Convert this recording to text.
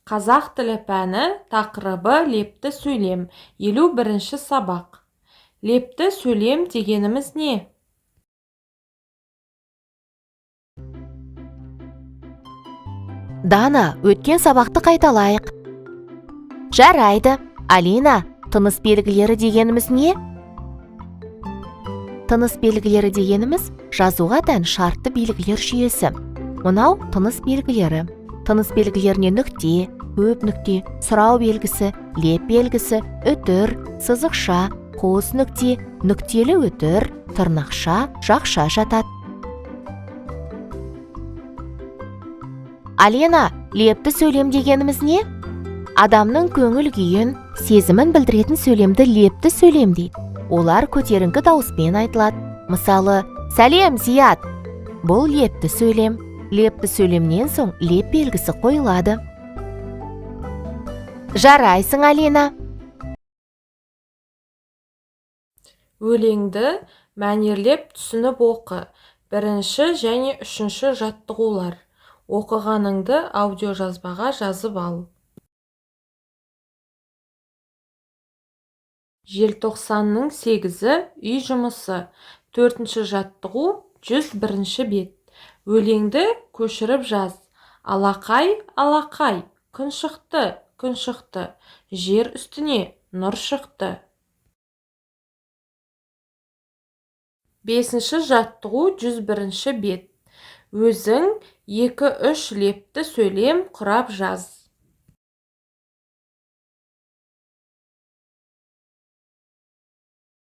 Қазақ тілі пәні, тақырыбы лепті сөйлем, 51-сабақ. Лепті сөйлем дегеніміз не? Дана, өткен сабақты қайталайық. Жарайды. Алина, тыныс белгілері дегеніміз не? Тыныс белгілері дегеніміз жазуға тән шартты белгілер жүйесі. Мынау тыныс белгілері. Тыныс белгілеріне нүкте, көп нүкте, сұрау белгісі, леп белгісі, үтір, сызықша, қос нүкте, нүктелі үтір, тырнақша, жақша жатады. Алена, лепті сөйлем дегеніміз не? Адамның көңіл күйін, сезімін білдіретін сөйлемді лепті сөйлем дейді. Олар көтеріңкі дауыспен айтылады. Мысалы, сәлем, Зият! Бұл лепті сөйлем. Лепті сөйлемнен соң леп белгісі қойылады. Жарайсың, Алина! Өлеңді мәнерлеп түсініп оқы. 1-ші және 3-ші жаттығулар. Оқығаныңды аудиожазбаға жазып ал. Желтоқсанның 8-і үй жұмысы. 4-ші жаттығу, 101-ші бет. Өлеңді көшіріп жаз. Алақай, алақай, күн шықты, күн шықты, жер үстіне нұр шықты. 5-ші жаттығу, 101-ші бет. Өзің 2-3 лепті сөйлем құрап жаз.